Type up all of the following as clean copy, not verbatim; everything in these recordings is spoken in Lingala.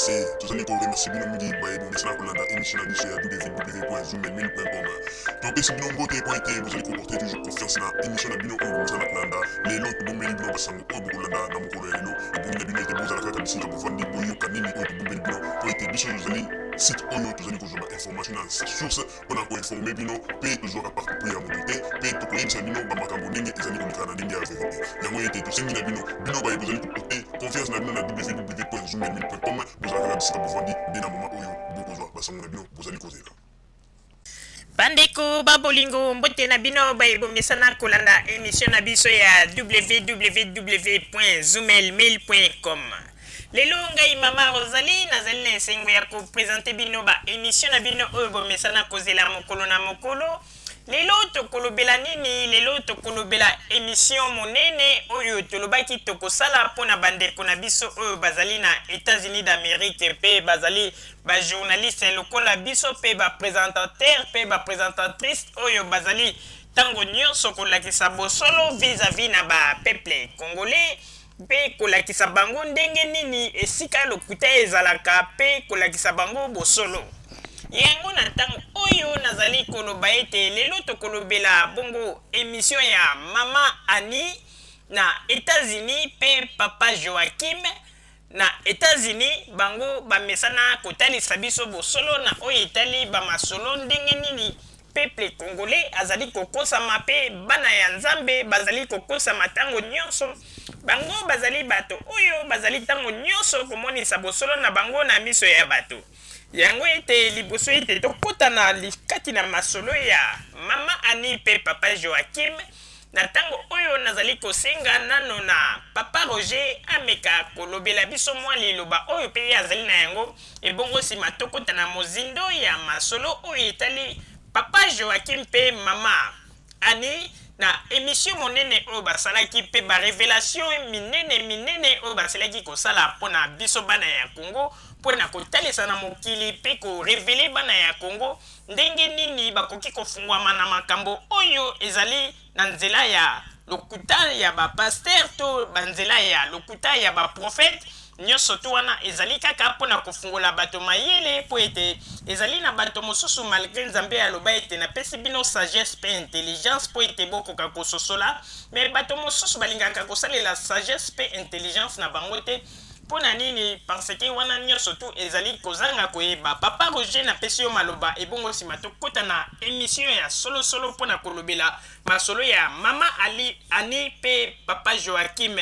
RDC. Tozali ko remercier bino mingi baye bomesana kolanda émission na biso ya www.zoomelmail.com. Topesi bino mbote mpo ete bozali koporter toujours confiance na émission na bino oyo bomesana kolanda. Lelo tobombeli bino basango oyo bokolanda na mokolo ya lelo. Ebongi na bino ete bozala kaka bisika bovandi, boyoka nini oyo tobombeli bino mpo ete biso tozali site oyo tozali kozwa ba information na source mpo na koinforme bino mpe tozwaka parti pris ya moto te mpe tokoyebisa bino bamakambo ndenge ezali koleka na ndenge ya verite. Yango ete tosengi na bino, bino baye bozali koporte confiance na bino na www.zoomelmail.com, bozala kaka bisika bovandi nde na moma oyo bokozwa basango na bino bozali kozela. Bandeko ba bolingo, mbote na bino baye bomesana kolanda emission na biso ya www.zoomelmail.com. Lelo ngai mama Rosalie nazali na esengo ya ko presenter bino ba emission na bino oyo bomesana kozela mokolo na mokolo. Lelo tokolobela nini? Lelo tokolobela emission monene oyo tolobaki tokosala mpo na bandeko na biso oyo bazali na Etats-Unis d'Amerique mpe bazali ba journaliste lokola biso mpe ba presentateur mpe ba presentatrice oyo bazali ntango nyonso kolakisa bosolo vis-à-vis na ba peuple congolais mpe kolakisa bango ndenge nini esika lokuta ezalaka mpe kolakisa bango bosolo. Yango na ntango oyo nazali koloba ete lelo tokolobela bongo emission ya mama Annie na Etats-Unis mpe papa Joachim na Etats-Unis. Bango bamesana kotalisa biso bosolo na oyo etali bamasolo ndenge nini peuple congolais azali kokosama mpe bana ya Nzambe bazali kokosama ntango nyonso. Bango bazali bato oyo bazali ntango nyonso komonisa bosolo na bango na miso ya bato. Yango ete liboso ete tokota na kati na masolo ya mama Annie mpe papa Joachim, na ntango oyo nazali kosenga nano na papa Roger ameka kolobela biso mwa liloba oyo mpe ye azali na yango, ebongo nsima tokota na mozindo ya masolo oyo etali papa Joachim mpe mama Annie na emission monene oyo basalaki mpe ba revelation minene minene oyo basilaki kosala mpo na biso bana ya Congo, mpo na kotalisa na mokili mpe ko reveler bana ya Congo ndenge nini bakoki kofungwama na makambo oyo ezali na nzela ya lokuta ya ba pasteur to ba nzela ya lokuta ya ba prophète. Nyonso tu wana ezali kaka mpo na kofungola bato mayele, mpo ete ezali na bato mosusu malgre Nzambe aloba ete napesi bino sagesse mpe intelligence mpo ete bokoka kososola, mais bato mosusu balingaka kosalela sagesse mpe intelligence na bango te. Mpo na nini? Parce que wana nyonso tu ezali kozanga koyeba. Papa Roger, napesi yo maloba, ebongo nsima tokota na emission ya solosolo mpo na kolobela masolo ya mama Ali, Annie mpe papa Joachim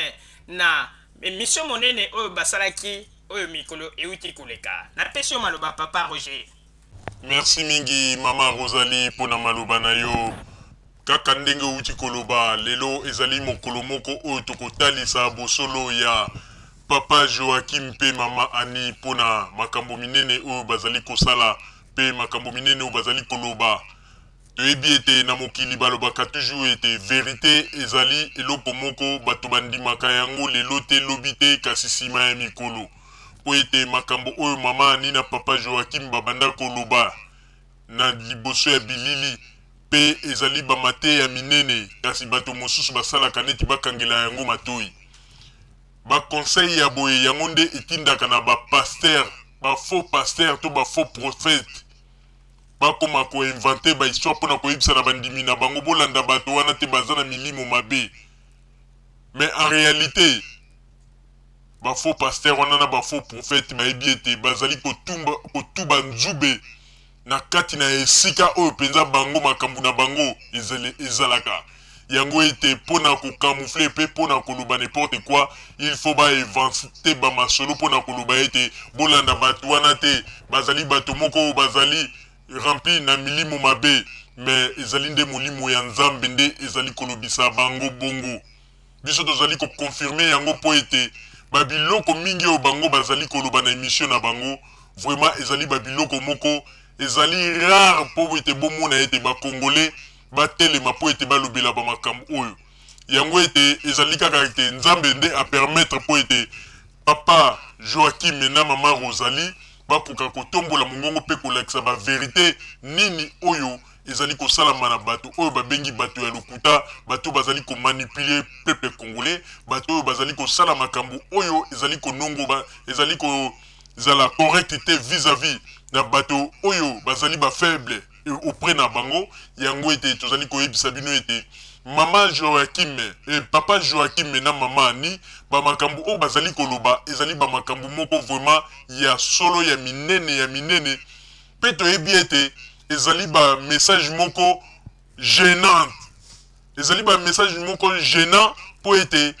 na emission monene oyo basalaki oyo mikolo euti koleka. Napesi yo maloba, papa Roger. Merci mingi mama Rosalie mpo na maloba na yo. Kaka ndenge owuti koloba, lelo ezali mokolo moko oyo tokotalisa bosolo ya Papa Joachim mpe Mama Annie mpo na makambo minene oyo bazali kosala mpe makambo minene oyo bazali koloba. Toyebi ete na mokili balobaka toujours ete verite ezali eloko moko bato bandimaka yango lelo te lobi te kasi sima ya mikolo. Mpo ete makambo oyo Mama Annie na Papa Joachim babanda koloba na liboso ya bilili mpe ezali ba mateya minene kasi bato mosusu basalaka neti bakangela yango matoyi. Ba conseils ya boye yango nde etindaka na ba pasteurs, ba faux pasteurs to ba faux prophètes bakoma ko inventer ba histoires mpo na koyebisa na bandimi na bango bolanda bato wana te baza na milimo mabe. Mais en realite ba faux pasteurs wana na ba faux prophètes bayebi ete bazali kotumba kotuba nzube na kati na esika oyo mpenza bango makambo na bango ezalaka. Yango ete mpo na ko camoufler mpe mpo na koloba n'importe quoi, il faut ba inventer ba masolo mpo na koloba ete bolanda bato wana te, bazali bato moko oyo bazali remplis na milimo mabe. Mais ezali nde molimo ya Nzambe nde ezali kolobisa bango bongo. Biso tozali ko confirmer yango mpo ete ba biloko mingi oyo bango bazali koloba na emission na bango vraiment ezali ba biloko moko ezali rare mpo ete bomona ete ba congolais batelema mpo ete balobela ba makambo oyo. Yango ete ezali kaka ete Nzambe nde a permettre mpo ete Papa Joachim na Mama Rosalie bakoka kotombola mongongo mpe kolakisa ba verite nini oyo ezali kosalama na bato oyo babengi bato ya lokuta, bato oyo bazali ko manipuler peuple congolais, bato oyo bazali kosala makambo oyo ezali konongo, ezali ko. kozala correct te vis-à-vis na bato oyo bazali ba faible auprès na bango. Yango ete tozali koyebisa bino ete mama Joachim eh, papa Joachim na mama Annie, bamakambo oyo bazali koloba ezali bamakambo moko vraiment ya solo, ya minene, ya minene. Mpe toyebi ete ezali ba message moko gênante, ezali ba message moko gênant, mpo ete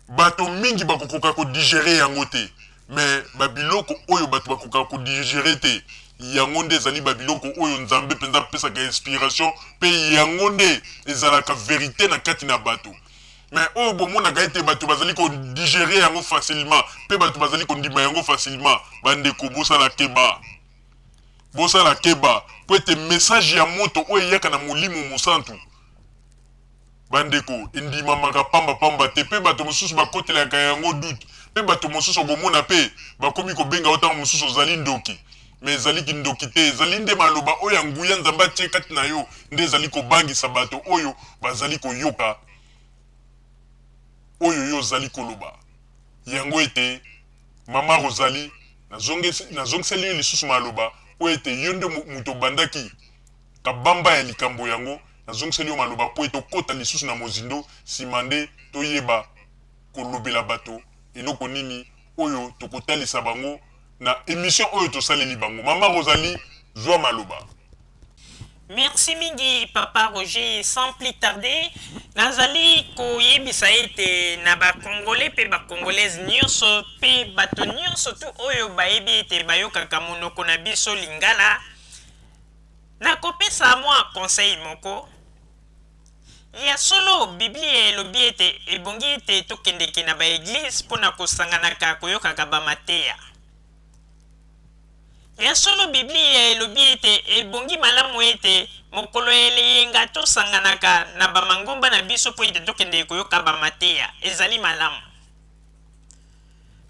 bato mingi bakokoka kodigérer yango te. Mais babiloko oyo bato bakokaka kodigérer te, yango nde ezali babiloko oyo Nzambe mpenza apesaka inspiration, mpe yango nde ezalaka vérité na kati na bato. Mais oyo bomonaka ete bato bazali kodigérer yango facilement mpe bato bazali kondima yango facilement, bandeko, bosala keba, bosala keba, mpo ete message ya moto oyo eyaka na Molimo Mosantu, bandeko, endimamaka pambapamba te. Mpe bato mosusu bakotelaka yango doute, mpe bato mosusu okomona mpe bakomi kobenga yo ntango mosusu ozali ndoki. Mais ezali kindoki te, ezali nde maloba oyo ya nguya Nzambe atie kati na yo nde ezali kobangisa bato oyo bazali koyoka oyo yo ozali koloba. Yango ete mama Rosalie, nazongiseli yo lisusu maloba oyo ete yo nde moto obandaki kabamba ya likambo yango. Nazongiseli yo maloba mpo ete okɔta lisusu na mozindo, nsima nde toyeba kolobela bato eloko nini oyo tokotalisa bango na émission oyo tosaleli bango. Mama Rosalie, zwa maloba. Merci mingi, papa Roger. Sans plus tarder, nazali koyebisa ete na Bacongolais mpe Bacongolaise nyonso mpe bato nyonso tu oyo bayebi ete bayokaka monoko na biso lingala, nakopesa mwa conseil moko ya solo. Biblia elobi ete ebongi ete tokendeke na baéglise mpona kosanganaka koyokaka bamateya ya solo. Biblia elobi ete ebongi malamu ete mokolo ya eyenga tosanganaka na bamangomba na biso mpo ete tokende koyoka bamateya. Ezali malamu.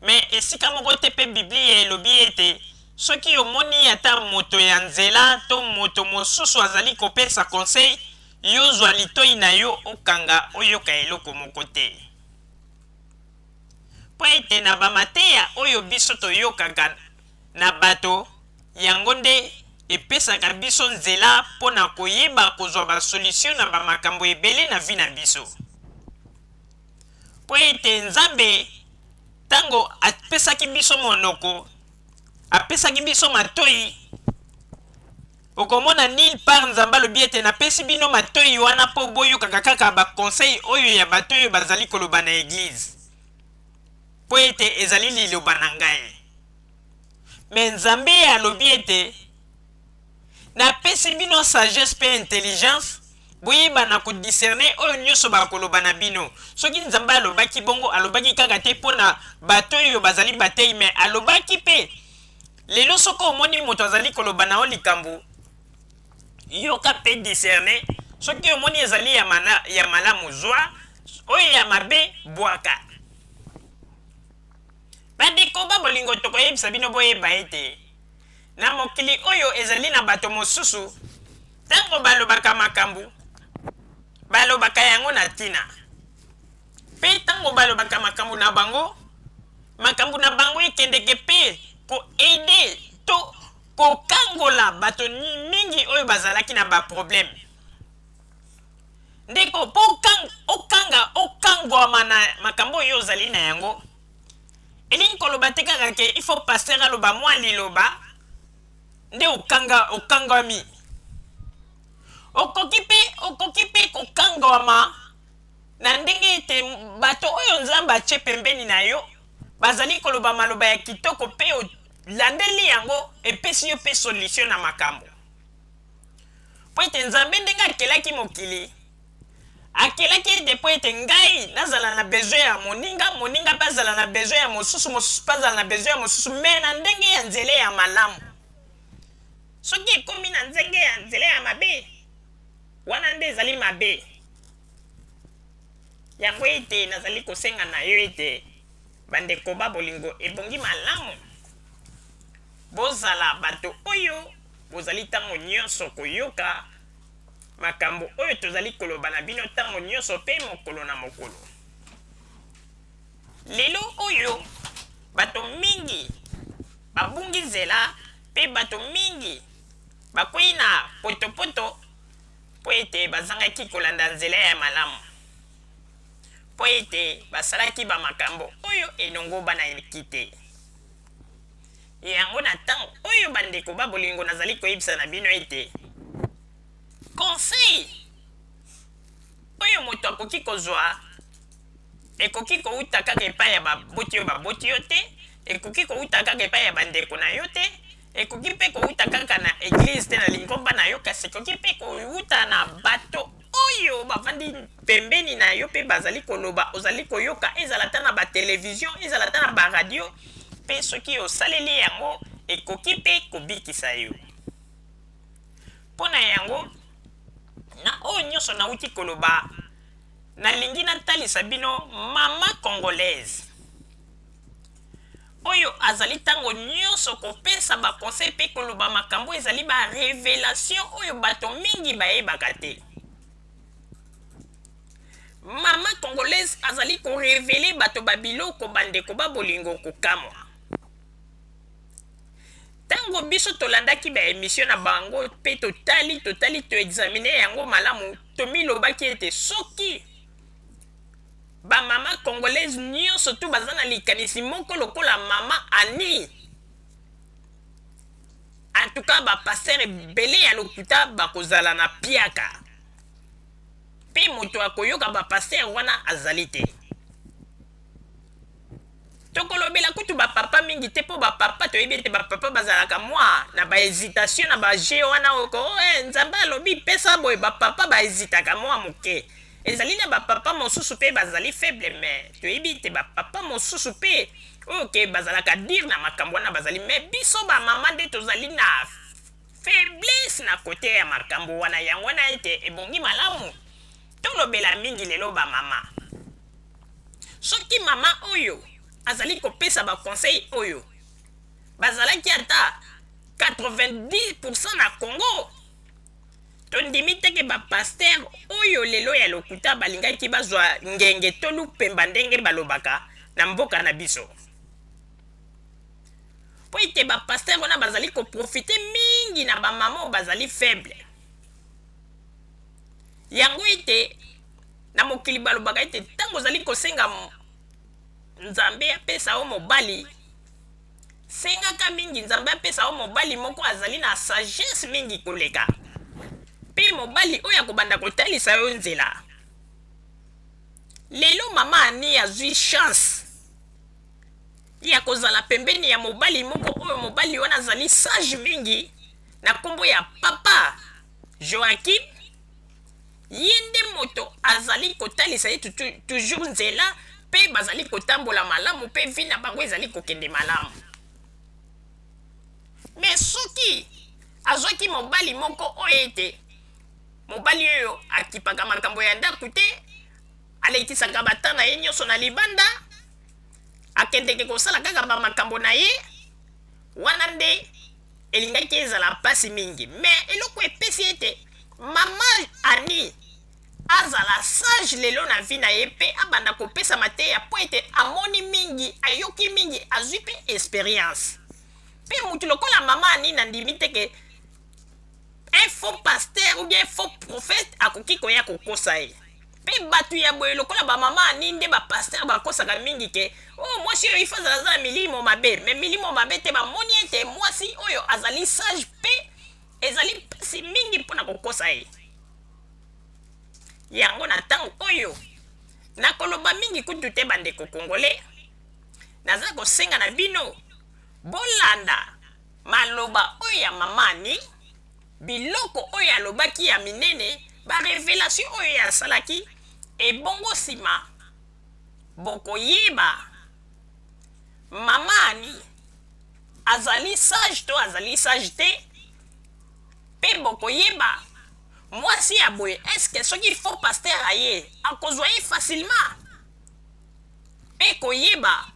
Mais esika moko te mpe Biblia elobi ete soki omoni ata moto ya nzela to moto mosusu azali kopesa conseil, yo zwa litoi na yo okanga, oyoka eloko moko te. Mpo ete na bamateya oyo biso toyokaka na bato, yango nde epesaka biso nzela mpo na koyeba kozwa basolution na bamakambo ebele na vie na biso. Mpo ete Nzambe, ntango apesaki biso monoko, apesaki biso matoi. Okomona nulle part Nzambe alobi ete napesi bino matoi wana mpo boyokaka kaka baconseil oyo ya bato oyo bazali koloba na église, mpo ete ezali liloba na ngai. Mais Nzambe alobi ete napesi bino sagesse mpe intelligence, boyeba na kodiscerner oyo nyonso bakoloba na bino. Soki Nzambe alobaki bongo, alobaki kaka te mpo na bato oyo bazali batei, mais alobaki mpe lelo soki omoni moto azali koloba na yo likambo, yoka mpe discerner. Soki omoni ezali ya malamu, zwa; oyo ya mabe, bwaka. Bandeko ba bolingo, tokoyebisa bino boyeba ete na mokili oyo ezali na bato mosusu, ntango balobaka makambo, balobaka yango na ntina. Mpe ntango balobaka makambo na bango, makambo na bango ekendeke mpe koaider to kokangola bato mingi oyo bazalaki na baproblème. Ndeko, mpo okanga okangwama na makambo oyo ozali na yango, elingi koloba te kaka ke il faut pasteur aloba mwa liloba nde okanga okangwami. Okoki mpe kokangwama na ndenge ete bato oyo Nzambe atie pembeni na yo bazali koloba maloba ya kitoko, mpe olandeli yango, epesi yo mpe solution na makambo. Mpo ete Nzambe, ndenge akelaki mokili, akelaki ete mpo ete ngai nazala na besoin ya moninga, moninga mpe azala na besoin ya mosusu, mosusu mpe azala na besoin ya mosusu, mais na ndenge ya nzela ya malamu. Soki ekomi na ndenge ya nzela ya mabe, wana nde ezali mabe. Yango ete nazali kosenga na yo ete, bandeko ba bolingo, ebongi malamu bozala bato oyo bozali ntango nyonso koyoka makambo oyo tozali koloba na bino ntango nyonso mpe mokolo na mokolo. Lelo oyo bato mingi Babungi nzela mpe bato mingi bakwei na potopoto mpo ete bazangaki kolanda nzela ya malamu, mpo ete basalaki bamakambo oyo elongobanaki te. Yango na ntango oyo, bandeko ba bolingo, nazali koyebisa na bino ete conseil oyo moto akoki kozwa ekoki kouta kaka epai ya baboti oyo baboti yo te, ekoki kouta kaka epai ya bandeko na yo te, ekoki mpe kouta kaka na église te, na lingomba na yo, kasi ekoki mpe kouta na bato oyo bavandi pembeni na yo mpe bazali koloba, ozali koyoka, ezala ata na batelevizio, ezala ata na baradio. Mpe soki osaleli yango, ekoki mpe kobikisa yo. Mpo na yango, na oyo nyonso nauti koloba, nalingi natalisa bino mama congolaise oyo azali ntango nyonso kopesa baconseil mpe koloba makambo ezali barévélation oyo bato mingi bayebaka te. Mama congolaise azali korévéler bato babiloko, bandeko ba bolingo, kokamwa. Ntango biso tolandaki baémission na bango mpe totali, toexaminer yango malamu, tomilobaki ete soki bamama congolaise nyonso tu baza na likanisi moko lokola mama Ani, en tout cas bapasteur ebele ya lokuta bakozala na piaka, mpe moto akoyoka bapasteur wana azali te. Tokolobela kutu bapapa mingi te, mpo bapapa toyebi ete bapapa bazalaka mwa na bahésitation na baje wana oko Nzambe alobi pesa boye. Bapapa bahésitaka mwa moke. Ezali na bapapa mosusu mpe bazali faible, mais toyebi ete bapapa mosusu mpe oyo ke bazalaka dire na makambo wana bazali. Mais biso bamama nde tozali na faiblesse na côté ya makambo wana. Yango wana ete ebongi malamu tolobela mingi lelo bamama. Soki mama oyo azali kopesa baconseil oyo bazalaki ata 90% na Congo, tondimi te ke bapasteur oyo lelo ya lokuta balingaki bazwa ngenge to lupemba ndenge balobaka na mboka na biso, mpo ete bapasteur wana bazali koprofiter mingi na bamama oyo bazali faible. Yango ete na mokili balobaka ete ntango ozali kosenga Nzambe apesa yo mobali, sengaka mingi Nzambe apesa yo mobali moko azali na sagesse mingi koleka, mpe mobali oyo akobanda kotalisa yo nzela. Lelo mama Ani azwi chance ya kozala pembeni ya mobali moko oyo mobali wana azali sage mingi, na nkombo ya papa Joakim. Ye nde moto azali kotalisa ye toujours nzela, mpe bazali kotambola malamu, mpe vie na bango ezali kokende malamu. Mais soki azwaki mobali moko oyo ete mobali oyo akipaka makambo ya ndako te, alekisaka bata na ye nyonso na libanda, akendeke kosala kaka bamakambo na ye wana, nde elingaki ezala mpasi mingi. Mais eloko epesi ete mama Ani azala sage lelo na vie na ye mpe abanda kopesa mateya, mpo ete amoni mingi, ayoki mingi, azwi mpe expérience. Mpe mutu lokola mama Ani, nandimi te ke un faux pasteur ou bien faux prophète akoki koya kokosa ye. Mpe bato ya boye lokola bamama Ani nde bapasteur bakosaka mingi ke oyo oh, mwasi oyo ifo azala aza na milimo mabe. Mais milimo mabe te, bamoni ete mwasi oyo azali sage mpe ezali mpasi mingi mpona kokosa ye. Yango na ntango oyo nakoloba mingi kutu te, bandeko congolais, naza kosenga na bino bolanda maloba oyo ya mama Ani, biloko oyo alobaki ya minene, barévélation oyo asalaki. Ebongo nsima bokoyeba mama Ani azali sage to azali sage te, mpe bokoyeba mwasi ya boye, est-ce soki faux pasteur aye, akozwa ye facilement, mpe koyeba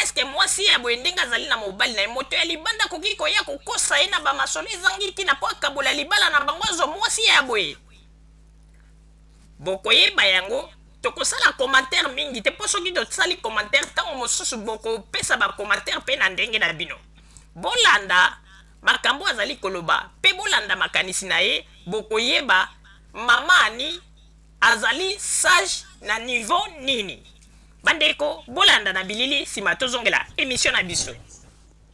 est-ce mwasi ya boye, ndenge azali na mobali na ye, moto ya libanda akoki koya kokosa ye na bamasolo ezangi ntina mpo akabola libala na bango, azwa mwasi ya boye. Bokoyeba yango. Tokosala commentaire mingi te, mpo soki tosali commentaire, ntango mosusu bokopesa bacommentaire mpe na ndenge na bino. Bolanda makambo azali koloba mpe bolanda makanisi na ye, bokoyeba mama Annie azali sage na niveau nini. Bandeko, bolanda na bilili, nsima tozongela émission na biso.